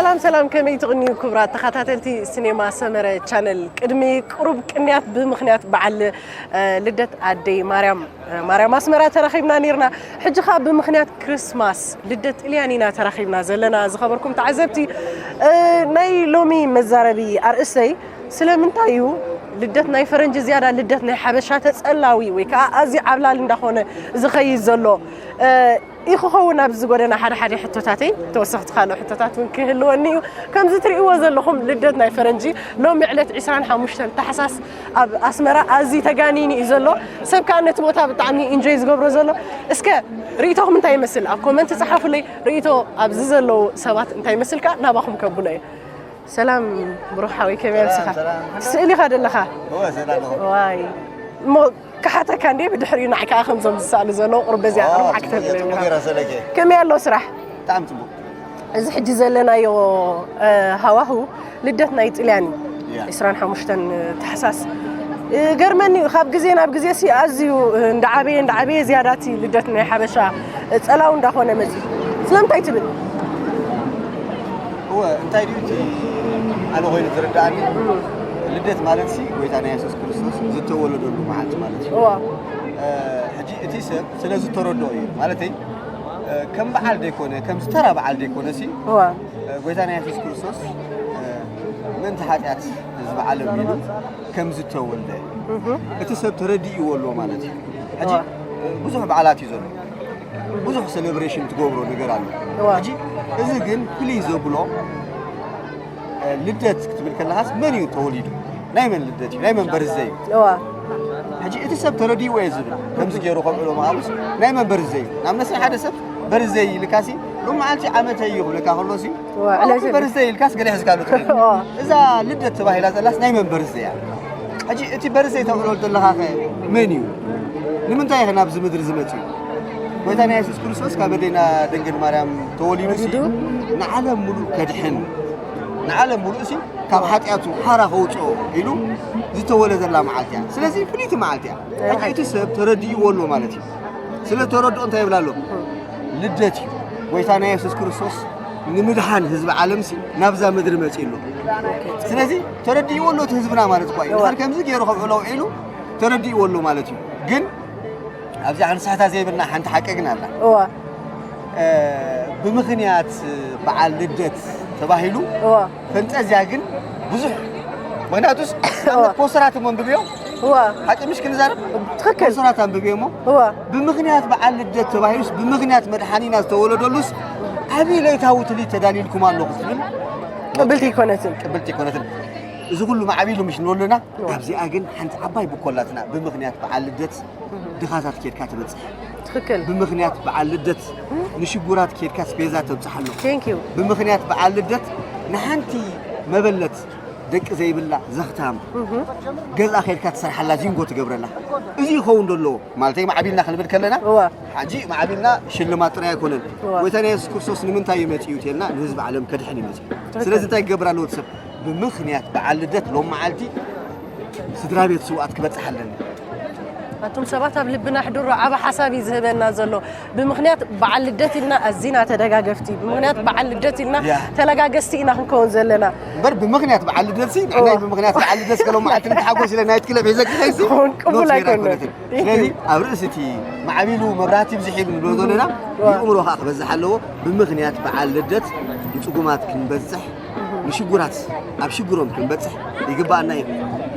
ሰላም ሰላም፣ ከመይ ትቕንዩ ክቡራት ተኸታተልቲ ሲኔማ ሰመረ ቻነል? ቅድሚ ቅሩብ ቅንያት ብምኽንያት በዓል ልደት ኣደይ ማርያም ማርያም ኣስመራ ተራኺብና ነይርና። ሕጂ ኸኣ ብምኽንያት ክርስማስ ልደት ጥልያን ኢና ተራኺብና ዘለና። ዝኸበርኩም ተዓዘብቲ፣ ናይ ሎሚ መዛረቢ ኣርእስተይ ስለምንታይ እዩ ልደት ናይ ፈረንጂ ዝያዳ ልደት ናይ ሓበሻ ተጸላዊ ወይ ከኣ ኣዝዩ ዓብላሊ እንዳኾነ ዝኸይድ ዘሎ? ይክኸውን ኣብዚ ጎደና ሓደ ሓደ ሕቶታተይ፣ ተወሰኽቲ ካልኦ ሕቶታት እውን ክህልወኒ እዩ። ከምዚ ትርእይዎ ዘለኹም ልደት ናይ ፈረንጂ ሎሚ ዕለት ዕስራን ሓሙሽተን ታሕሳስ ኣብ ኣስመራ ኣዝዩ ተጋኒኑ እዩ ዘሎ። ሰብ ከኣ ነቲ ቦታ ብጣዕሚ ኢንጆይ ዝገብሮ ዘሎ። እስከ ርእይቶኹም እንታይ ይመስል? ኣብ ኮመንት ጸሓፉለይ። ርእይቶ ኣብዚ ዘለዉ ሰባት እንታይ ይመስል ከኣ ናባኹም ከብሎ እየ። ሰላም ብሩኽ ሓወይ፣ ከመይ ኣምሲኻ? ሰላም፣ ሰላም። ስእሊ ኢኻ ዘለኻ? እወ፣ ስእሊ ኣለኹ። ዋይ። እሞ ክሓተካ እንዴ፣ ብድሕሪኡ ንዓይ ከኣ ከምዞም ዝሰኣሉ ዘለዉ ቁሩብ በዚኣ ኦ፣ ቅርብ ሓቂ ጽቡቅ እየ፣ ተብለኒ ጽቡቅ ኢኻ። ገይረ ሰለኬ። ከመይ ኣሎ ስራሕ? ብጣዕሚ ጽቡቅ። እዚ ሕጂ ዘለናዮ፣ እ፣ ሃዋሁ ልደት ናይ ጥልያን እዩ። ያ። ዕስራን ሓሙሽተን ታሕሳስ። እ፣ ገርመኒ እዩ፣ ካብ ግዜ ናብ ግዜ ሲ ኣዝዩ፣ እ፣ እንዳዓበየ፣ እንዳዓበየ ዝያዳ እቲ ልደት ናይ ሓበሻ፣ እ፣ ጸላው እንዳኾነ መጺኡ። ስለምንታይ ትብል? እወ፣ እንታይ ድዩ እቲ ኣነ ኮይኑ ዝርድኣኒ? እም። ልደት ማለት ሲ ጎይታና የሱስ ክርስቶስ ዝተወለደሉ መዓልቲ ማለት እዩ። እዋ። እ፣ ሕጂ እቲ ሰብ ስለ ዝተረድኦ እዩ። ማለተይ፣ እ፣ ከም በዓል ደይኮነ፣ ከም ዝተራ በዓል ደይኮነ ሲ፣ እዋ። እ፣ ጎይታና የሱስ ክርስቶስ፣ እ፣ ምእንቲ ሓጢኣት ህዝቢ ዓለም ኢሉ ከም ዝተወልደ እህ። እቲ ሰብ ተረዲእዎ ኣሎ ማለት እዩ። ሕጂ፣ እዋ። እ፣ ብዙሕ በዓላት እዩ ዘሎ። ብዙሕ ሴሌብሬሽን ትገብሮ ነገር ኣሎ። እዋ። ሕጂ፣ እዚ ግን ፍልይ ዘብሎ፣ እ፣ ልደት ክትብል ከለኻስ መን እዩ ተወሊዱ? ናይ መን ልደት እዩ? ናይ መን በርዝደይ እዩ? እዋ። ሕጂ፣ እቲ ሰብ ተረዲእዎ እየ ዝብል። ከምዚ ገይሩ ከብዕሎ ምሃሉስ ናይ መን በርዝደይ እዩ? ናብ ነስይ ሓደ ሰብ በርዝደይ ኢልካሲ፣ ሎም መዓልቲ ዓመተይ እዩ ክብለካ ከሎሲ፣ እዋ፣ ዕለቱ ሃፒ እዩ። በርዝደይ ኢልካስ ገለ ሒዝካሉ ትኸይድ። እዋ። እዛ ልደት ተባሂላ ዘላስ ናይ መን በርዝደይ እያ? ሕጂ፣ እቲ በርዝደይ ተብዕሎ ዘለኻኸ መን እዩ? ንምንታይ ኢኸ ናብዚ ምድሪ ዝመጽእ? ጎይታና የሱስ ክርስቶስ ካብ ኣዴና ድንግል ማርያም ተወሊዱ ሲ፣ ተወሊዱ። ንዓለም ሙሉእ ከድሕን፣ ንዓለም ሙሉእ ሲ ካብ ሓጢኣቱ ሓራ ከውፅኦ ኢሉ ዝተወለደላ መዓልቲ እያ። ስለዚ ፍልይቲ መዓልቲ እያ። ሕጂ እቲ ሰብ ተረዲእዎ ኣሎ ማለት እዩ። ስለ ተረድኦ እንታይ ይብል ኣሎ? ልደት እዩ። ጎይታና የሱስ ክርስቶስ ንምድሓን ህዝቢ ዓለም ሲ ናብዛ ምድሪ መፂኡ ኣሎ። ስለዚ ተረዲእዎ ኣሎ እቲ ህዝብና ማለት እኳ እዩ። እዋ። ድሓር ከምዚ ገይሩ ከብዕሎ ውዒሉ ተረዲእዎ ኣሎ ማለት እዩ። ግን ኣብዚኣ ክንስሕታ ዘይብልና ሓንቲ ሓቂ ግን ኣላ። እዋ። እ፣ ብምኽንያት በዓል ልደት ተባሂሉ እዋ። ፈንጠዝያ ግን ብዙሕ፣ ምኽንያቱስ እዋ። ፖስተራት እሞ ኣንብብዮ። እዋ። ሓቂ ምሽ ክንዛረብ? ትኽክል። ፖስተራት ኣንብብዮ እሞ እዋ። ብምኽንያት በዓል ልደት ተባሂሉስ ብምኽንያት መድሓኒና ዝተወለደሉስ ዓብዪ ለይታዊ ትልሂት ተዳልዩልኩም ኣሎ ክትብል ቅብልቲ ኣይኮነትን። ቅብልቲ ኣይኮነትን። እዚ ኩሉ ማዕቢሉ ምሽ ንበሉና፣ እዋ። ኣብዚኣ ግን ሓንቲ ዓባይ ብኮላትና ብምኽንያት በዓል ልደት ድኻታት ኬድካ ትበጽሕ። ትኽክል። ብምኽንያት በዓል ልደት ንሽጉራት ኬድካ ስፔዛ ተብጽሓ ኣሎ። Thank you። ብምኽንያት በዓል ልደት ንሓንቲ መበለት ደቂ ዘይብላ ዘኽታም እህ። ገዛ ኬድካ ትሰርሓላ ዚንጎ ትገብረላ። እዚ ይኸውን ዶ ኣለዎ? ማለተይ ማዕቢልና ክንብል ከለና እዋ። ሕጂ ማዕቢልና ሽልማት ጥራይ ኣይኮነን። እዋ። ጎይታና የሱስ ክርስቶስ ንምንታይ እዩ መጺኡ ተልና ንህዝቢ ዓለም ከድሕን እዩ መጺኡ። ትኽክል። ስለዚ እንታይ ክገብር ኣለዎ እቲ ሰብ? ብምኽንያት በዓል ልደት ሎም መዓልቲ ስድራ ቤት ስውኣት ክበጽሕ ኣለኒ። ኣቱም ሰባት ኣብ ልብና ኣሕድሮ፣ ዓቢ ሓሳብ እዩ ዝህበና ዘሎ። ብምኽንያት በዓል ልደት ኢልና ኣዚና ተደጋገፍቲ፣ ብምኽንያት በዓል ልደት ኢልና ያ። ተለጋገስቲ ኢና ክንከውን ዘለና። እምበር ብምኽንያት በዓል ልደት ሲ፣ ንሕና እዋ። ብምኽንያት በዓል ልደት ከሎም መዓልቲ ንተሓጎስ ኢለ ናይት ክለብ ሒዘ ክኸይሲ፣ ክኸውን ቅቡል ኖት ፌር ኣይኮነን። ኣይኮነትን። ስለዚ ኣብ ርእሲ እቲ ማዕቢሉ መብራህቲ ብዝሕ ኢሉ ንብሎ ዘለና፣ እዋ። ይእምሮ ከኣ ክበዝሕ ኣለዎ። ብምኽንያት በዓል ልደት ንጽጉማት ክንበጽሕ፣ ንሽጉራት ኣብ ሽግሮም ክንበጽሕ ይግባኣና እዩ።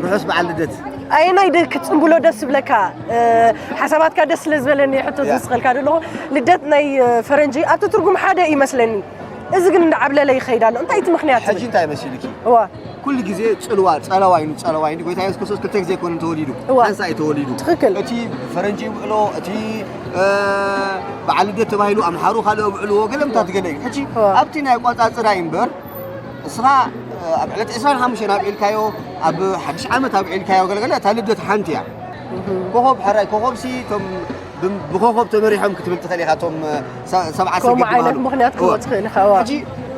ርሑስ በዓል ልደት። ኣየናይ ድ-፣ ክትጽንብሎ ደስ ዝብለካ? እ፣ ሓሳባትካ ደስ ስለ ዝበለኒ ሕቶ ያ። ዝወስኸልካ ዘለኹ፣ ልደት ናይ፣ እ፣ ፈረንጂ ኣብቲ ትርጉም ሓደ እዩ መስለኒ። እዚ ግን እንዳዓብለለ ይኸይድ ኣሎ። እንታይ እቲ ምኽንያት ሕጂ ትብል? እንታይ መሲልኪ? እዋ። ኩሉ ግዜ ጽልዋ፣ ጸለዋይ፣ ንጸለዋይ፣ ንጎይታ የሱስ ክርስቶስ ክልተ ግዜ ኣይኮነን ተወሊዱ። እዋ። ሓንሳ እዩ ተወሊዱ። ትኽክል። እቲ ፈረንጂ ይውዕሎ፣ እቲ፣ እ፣ በዓል ልደት ተባሂሉ ኣምሓሩ ካልእ ኣብዕልዎ፣ ገለምታት ገለ እዩ። ሕጂ እዋ። ኣብቲ ናይ ኣቋጻጽራ እዩ እምበር፣ እስኻ፣ እ፣ ኣብ ዕለት ዕስራን ሓሙሽተን ኣብዒልካዮ፣ ኣብ ሓድሽ ዓመት ኣብዒልካዮ፣ ገለገለ እታ ልደት ሓንቲ እያ። እህ። ኮኾብ፣ ሕራይ ኮኾብ ሲ፣ እቶም ብ-፣ ብኮኾብ ተመሪሖም ክትብል ትኽእል ኢኻ፣ እቶም፣ እ፣ ሰ-፣ ሰብዓ ከምኡ ሰገል ዓይነት ዝበሃሉ። ምኽንያት እወ። ክህቦ ትኽእል ኢኻ፣ እወ። ሕጂ፣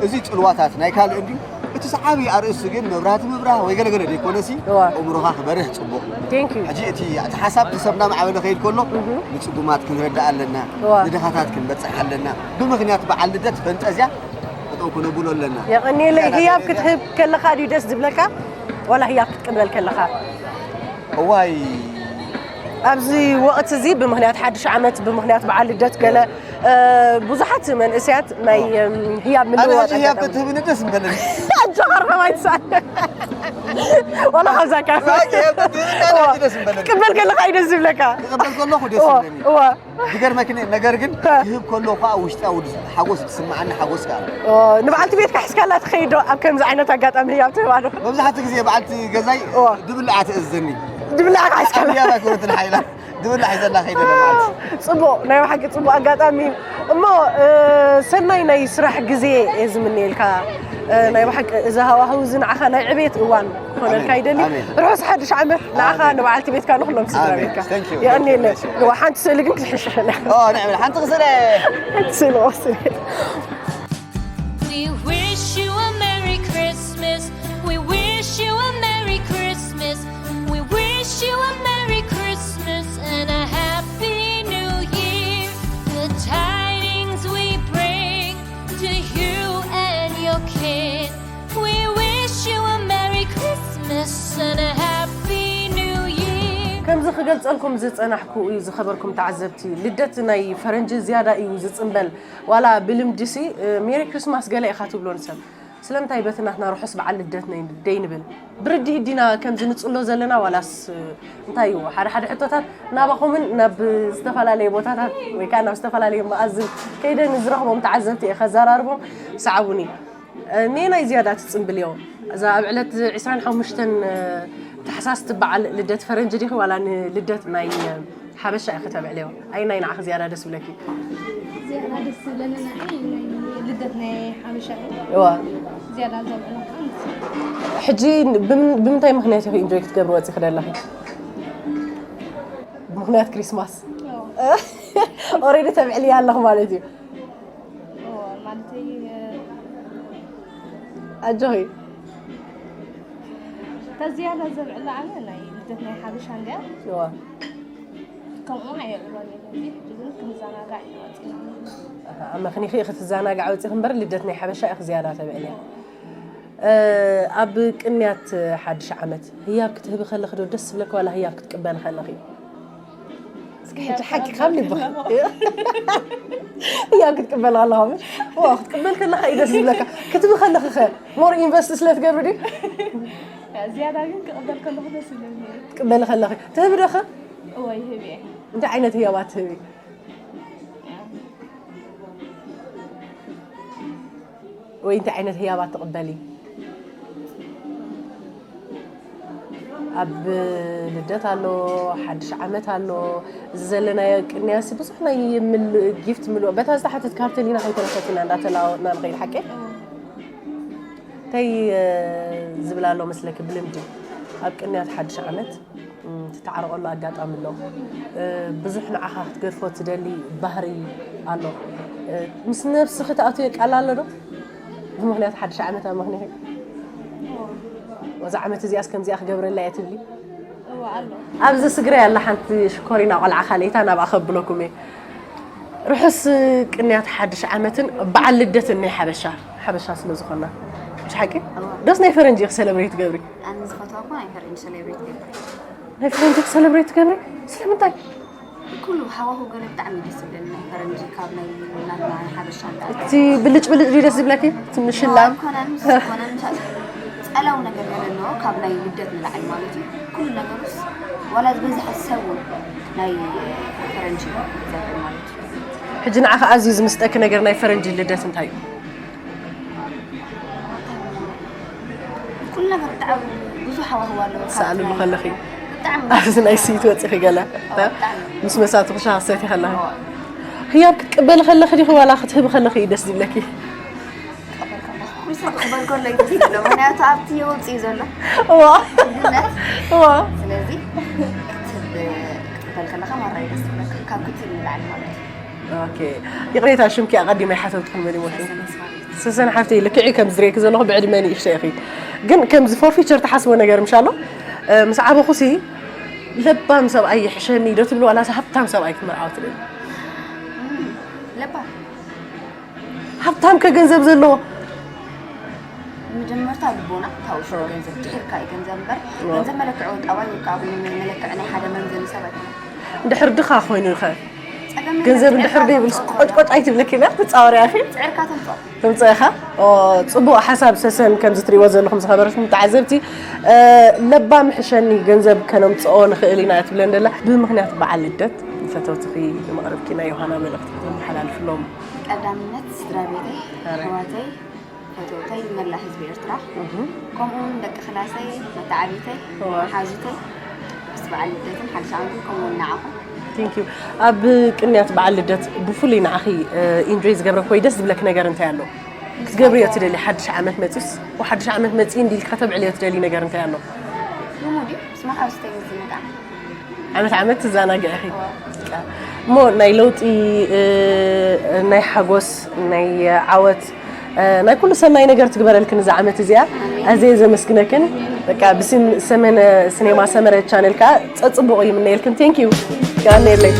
እዚ ጽልዋታት ናይ ካልእ እንድዩ፣ እቲ ሰዓቢ ኣርእስቲ ግን መብራህቲ ምብራህ ወይ ገለገለ ደይኮነሲ፣ እወ። ኣእምሮኻ ክበርህ ጽቡቕ። Thank you። ሕጂ፣ እቲ፣ እቲ ሓሳብ እቲ ሰብ እናማዕበለ ከይድ ከሎ፣ እህ። ንጽጉማት ክንረዳእ ኣለና፣ እወ። ንድኻታት ክንበጽሕ ኣለና። ብምኽንያት በዓል ልደት ፈንጠዝያ፣ ክነብሎ ኣለና። የቐንየለይ። ህያብ ክትህብ ከለኻ ድዩ ደስ ዝብለካ ዋላ ህያብ ክትቅበል ከለኻ? እዋይ ኣብዚ ወቕቲ እዚ ብምኽንያት ሓድሽ ዓመት ብምኽንያት በዓል ልደት ገለ እ፣ ብዙሓት መንእሰያት ናይ እም፣ ህያብ ኣነ ምልውዋጥ ሕጂ ህያብ ኣጋጣሚ ተትህብኒ ደስ ምበለኒ። ኣጆኻ ርኸባ ይትሳል ዋላ ካብዛ ካፈ እዋይ ህያብ ተትህብኒ ኣነ ሕጂ ደስ ምበለኒ። ክትቅበል ከለኻ እዩ ደስ ዝብለካ ክቕበል ከለኹ ደስ እዋ ይብለኒ። እዋ ዝገርመኪ ነገር ግን ክህብ ከለኹ ከዓ ውሽጣዊ ዝሓጎስ ዝስምዓኒ ሓጎስ ከዓ ኣሎ። ኦ፣ ንበዓልቲ ቤትካ ሒዝካላ ትኸይድ ዶ ኣብ ከምዚ ዓይነት ኣጋጣሚ ህያብ ትህባ ዶ መብዛሕትኡ ግዜ በዓልቲ ገዛይ እዋ። ድብልዓ ትእዝዘኒ። ድብልዓ ሒዝካላ ህያብ ኣይኮነትን ሓይላ ድብልዓ ሒዘላ ከይደ ማለት ጽቡቕ ናይ ብሓቂ ጽቡቕ ኣጋጣሚ እዩ እሞ እ፣ ሰናይ ናይ ስራሕ ግዜ እየ ዝምነየልካ እ፣ ናይ ብሓቂ እዚ ሃዋህው እዚ ንዓኻ ናይ ዕቤት እዋን ክኾነልካ ኣሜን፣ ይደሊ ኣሜን። ርሑስ ሓድሽ ዓመት ንዓኻ ኣሜን። ንበዓልቲ ቤትካ ንኩሎም ስድራ ኣሜን። ቤትካ Thank you. የቐንየለ Thank you. እዋ ሓንቲ ስእሊ ግን ክትሕሸሸለ ኦ ንዕመል ሓንቲ ክስለ ሓንቲ ስእሊ ወስድ We wish you a Merry Christmas. We wish you a Merry Christmas. We wish you a Merry Christmas and a Happy New Year. The tidings we bring to you and your kin. We wish you a Merry Christmas and a Happy New Year. ከምዚ ክገልጸልኩም ዝጸናሕኩ እዩ ዝኸበርኩም ተዓዘብቲ ልደት ናይ ፈረንጂ ዝያዳ እዩ ዝጽንበል ዋላ ብልምድሲ ሜሪ ክርስማስ ገለ ኢኻ ትብሎ ንሰብ ስለምንታይ በቲ ናትና ርሑስ በዓል ልደት ደይንብል ብርድኢት ዲና ከምዚ ንጽሎ ዘለና ዋላስ እንታይ እዩ ሓደ ሓደ ሕቶታት ናባኹምን ናብ ዝተፈላለየ ቦታታት ወይ ከዓ ናብ ዝተፈላለየ መኣዝን ከይደ ንዝረኽቦም ተዓዘብቲ እየ ከዘራርቦም ሰዓቡኒ ኔናይ ዝያዳ ትጽንብል እዮ እዛ ኣብ ዕለት ዕስራን ሓሙሽተን ተሓሳስ ትበዓል ልደት ፈረንጂ ዲኺ ዋላ ንልደት ናይ ሓበሻ ኢኺ ተብዕልዮ ኣይ ናይ ንዓኺ ዝያዳ ደስ ብለኪ ዝያዳ ደስ ዝብለኒ ንዓይ ናይ ልደት ናይ ሓበሻ እዩ እዋ ዝያዳ ዘብዕሎ ከዓ ንሱ ሕጂ ብምን- ብምንታይ ምክንያት ኢኺ ኢንጆይ ክትገብሪ ወፂኺ ደለኺ ብምክንያት ክሪስማስ ኦሬዲ ተብዕልያ ኣለኹ ማለት እዩ ማለተይ ኣጆኺ እታ ዝያዳ ዘብዕላ ኣነ ናይ ልደት ናይ ሓበሻ እንድያ እዋ ከምኡ ኣየብዕሎን እየ ሕጂ ግን ክንዘናጋዕ ኢና ወፂና ኣመክኒኺ ክትዘናጋዕ ወፂኺ እምበር ልደት ናይ ሓበሻ ኢኺ ዝያዳ ተብዕልያ ኣብ ቅንያት ሓድሽ ዓመት ህያብ ክትህቢ ከለኺ ዶ ደስ ዝብለኪ ዋላ ህያብ ክትቅበሊ ከለኺ እስኪ ሕጂ ሓቂ ካብ ልብኺ ህያብ ክትቅበል ከለኻ ክትቅበል ከለኻ እዩ ደስ ዝብለካ ክትቢ ከለኺ ከ ሞር ኢንቨስት ስለ ትገብሪ ድዩ ዝያዳ ግን ክቕበል ከለኹ ደስ ይብለኒ ክትቅበሊ ከለኺ ትህቢ ዶ ከ እወ ይህብ እየ እንታይ ዓይነት ህያባት ትህቢ ወይ እንታይ ዓይነት ህያባት ትቕበሊ ኣብ ልደት ኣሎ ሓድሽ ዓመት ኣሎ እዚ ዘለናዮ ቅንያሲ ብዙሕ ናይ ጊፍት ምልኦ በታ ዝተሓተት ካርተሊና ከይተረፈት ኢና እንዳተለዋወጥና ንኸይድ ሓቂ እንታይ ዝብል ኣሎ መስለኪ ብልምዲ ኣብ ቅንያት ሓድሽ ዓመት ትተዓረቐሉ ኣጋጣሚ ኣሎ። ብዙሕ ንዓኻ ክትገድፎ ትደሊ ባህሪ ኣሎ። ምስ ነብስኺ ትኣትዮ ቃል ኣሎ ዶ? ብምኽንያት ሓድሽ ዓመት ኣመኽኒኺ? ወዛ ዓመት እዚኣስ ከምዚኣ ክገብረላ እየ ትብሊ? ኣብዚ ስግረይ ኣላ ሓንቲ ሽኮሪና ቆልዓ ካልኢታ ናብኣ ከብለኩም እየ። ርሑስ ቅንያት ሓድሽ ዓመትን በዓል ልደትን ናይ ሓበሻ ሓበሻ ስለ ዝኾና። ምሽ ሓቂ? ዶስ ናይ ፈረንጂ ኢኺ ሰለብሬት ትገብሪ? ኣነ ዝፈትዋ እኮ ናይ ፈረንጂ ሰሌብሬት ገብር ናይ ፈረንጂ ሰለብሬት ትገብሪ ስለምንታይ ኩሉ ሃዋሁ ገለ ብጣዕሚ ደስ ዝብለኒ ናይ ፈረንጂ ካብ ናይ ናትና ናይ ሓበሻ ብጣዕሚ እቲ ብልጭ ብልጭ ድዩ ደስ ዝብለኪ እቲ ምሽላም ኣይኮነን ዝኾነ ምሻ ጸላው ነገር ገለ ኣለዎ ካብ ናይ ልደት ንላዕሊ ማለት እዩ ኩሉ ነገሩስ ዋላ ዝበዝሐ ሰብ እውን ናይ ፈረንጂ ዘብል ማለት እዩ ሕጂ ንዓኻ ኣዝዩ ዝምስጠኪ ነገር ናይ ፈረንጂ ልደት እንታይ እዩ ኩሉ ነገር ብጣዕሚ ብዙሕ ሃዋህው ኣለዎ ትሰኣልሉ ከለኺ ብጣዕሚ ኣብዚ ናይ ስይት ወፂኺ ገለ ምስ መሳትኺ ሻሂ ክትሰቲ ከለኺ ህያብ ክትቅበሊ ከለኺ ዲኺ ዋላ ክትህቢ ከለኺ እዩ ደስ ዝብለኪ ኩሉ ሰብ ክቕበል ከሎ እዩ ደስ ዝብሎ ምክንያቱ ኣብቲ የውፅእ እዩ ዘሎ እዋ ግነት እዋ ስለዚ ክትብ ክትበል ከለካ ማራ እዩ ደስ ዝብለካ ካብ ክትብ ንላዕሊ ማለት እዩ ኦኬ ይቕሬታ ሽምኪ ኣቐዲመ ይሓተትኩ መን ይሞት ሰሰን ሓፍተይ ልክዕ ከም ዝሬኪ ዘለኹ ብዕድመ ንእሽተ ኢኺ ግን ከምዚ ፎር ፊቸር ትሓስቦ ነገር ምሽ ኣሎ ምስ ዓበኹሲ ለባም ሰብኣይ ይሕሸኒ ዶ ትብሊ ዋላ ሃብታም ሰብኣይ ክምርዓው ትደሊ ለባ ሃብታም ከ ገንዘብ ዘለዎ መጀመርታ ልቦና ካብ ውሽጡ ገንዘብ ድሒርካ እዩ ገንዘብ እምበር ገንዘብ መለክዒ ወጣባይ ወይ ከዓ መለክዒ ናይ ሓደ መምዘኒ ሰብ ኣይኮነን። እንድሕር ድኻ ኮይኑ ኸ ፀገም ገንዘብ እንድሕር ዘይብልስ ቆጭቆጭ ኣይትብለኪ ና ትፃወር ያኺ ፅዕርካ ተምፅኦ ትምፅእኻ ጽቡቅ ሓሳብ ሰሰን ከምዚ ትሪእዎ ዘለኹም ዝኸበረትኩም ተዓዘብቲ ለባም ሕሸኒ ገንዘብ ከነምፅኦ ንኽእል ኢና ትብለን ደላ ብምኽንያት በዓል ልደት ንፈተውትኺ ንመቕረብኪ ናይ ዮሃና መልእኽቲ ተመሓላልፍሎም ቀዳምነት ስድራ ቤተይ ኣሕዋተይ ፈተውተይ መላ ህዝቢ ኤርትራ ከምኡ እውን ደቂ ክላሰይ መተዓቢተይ መሓዙተይ ምስ በዓል ልደትን ሓድሽ ዓመትን ከምኡ እውን ንዓኹም Thank you ኣብ ቅንያት በዓል ልደት ብፍሉይ ንዓኺ ኢንጆይ ዝገብረክ ወይ ደስ ዝብለክ ነገር እንታይ ኣሎ ክትገብርዮ ትደሊ ሓድሽ ዓመት መፂስ ሓድሽ ዓመት መፂ እንዲልካ ተብዕልዮ ትደሊ ነገር እንታይ ኣሎ ልሙድ እዩ ምስ መሓዙተይ ምዝንጋዕ ዓመት ዓመት ትዘናግዒ ኢኺ እሞ ናይ ለውጢ ናይ ሓጎስ ናይ ዓወት ናይ ኩሉ ሰናይ ነገር ትግበረልክን እዛ ዓመት እዚኣ ኣዝየ ዘመስግነክን በቃ ብስም ሰመነ ስኔማ ሰመረ ቻነል ከዓ ፀፅቡቕ ይምነየልክን thank you ይቀንየለይ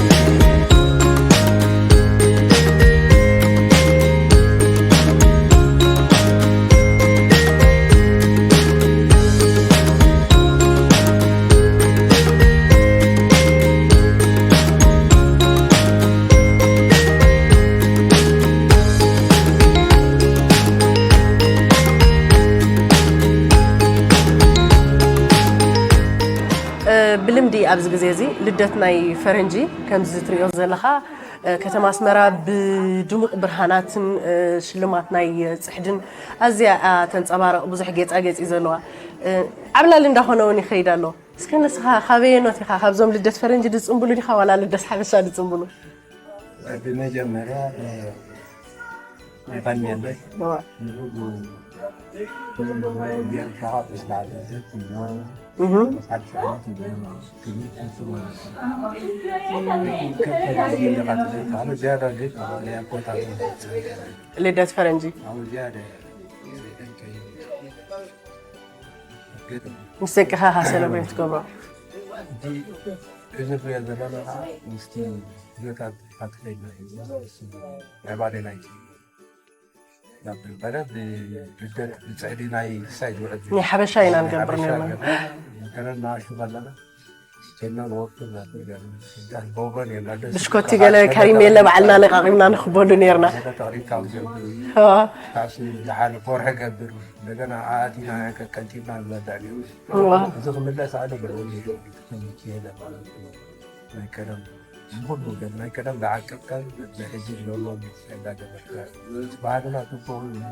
ብልምዲ ኣብዚ ግዜ እዚ ልደት ናይ ፈረንጂ ከምዚ ትሪኦ ዘለኻ ከተማ ኣስመራ ብድሙቕ ብርሃናትን ሽልማት ናይ ፅሕድን ኣዝያ ተንፀባረቕ ብዙሕ ጌፃጌፂ ዘለዋ ዓብላሊ እንዳኾነ እውን ይኸይድ ኣሎ እስከ ንስኻ ካበየኖት ኢኻ ካብዞም ልደት ፈረንጂ ዝፅንብሉ ዲኻ ዋላ ልደት ሓበሻ ዝፅንብሉ ብመጀመርያ ይቐንየለይ ልደት ፈረንጂ ምስ ደቅኻ ካ ሰለብሬት ትገብሮ እዚ ንሪኦ ዘለና ከዓ ምስቲ ኩነታት ኣትኸይድ ናይ ባዕለይ ናይ ናብ በረድ ብልደት ብፅዕዲ ናይ ክሳይ ዝውዕል ናይ ሓበሻ ኢና ንገብር ነርና ከረና ሽበለና ጀና ንወቅቱ ብሽኮቲ ገለ ከሪሜለ ባዕልና ለቃቂምና ንክበሉ ነርና ተቅሪብካ ዝሓልፍ ወርሒ ገብር እንደገና ኣእቲና ቀንጢብና ንበልዕ ነሩ እዚ ክምለስ ኣነ ብልዑ ይሄደ ማለት እዩ ናይ ቀደም ንኩሉ ግን ናይ ቀደም ዝዓቀብካን ብሕጂ ዘለዎም እንዳገበርካ ባህልና ጽቡቅ እዩ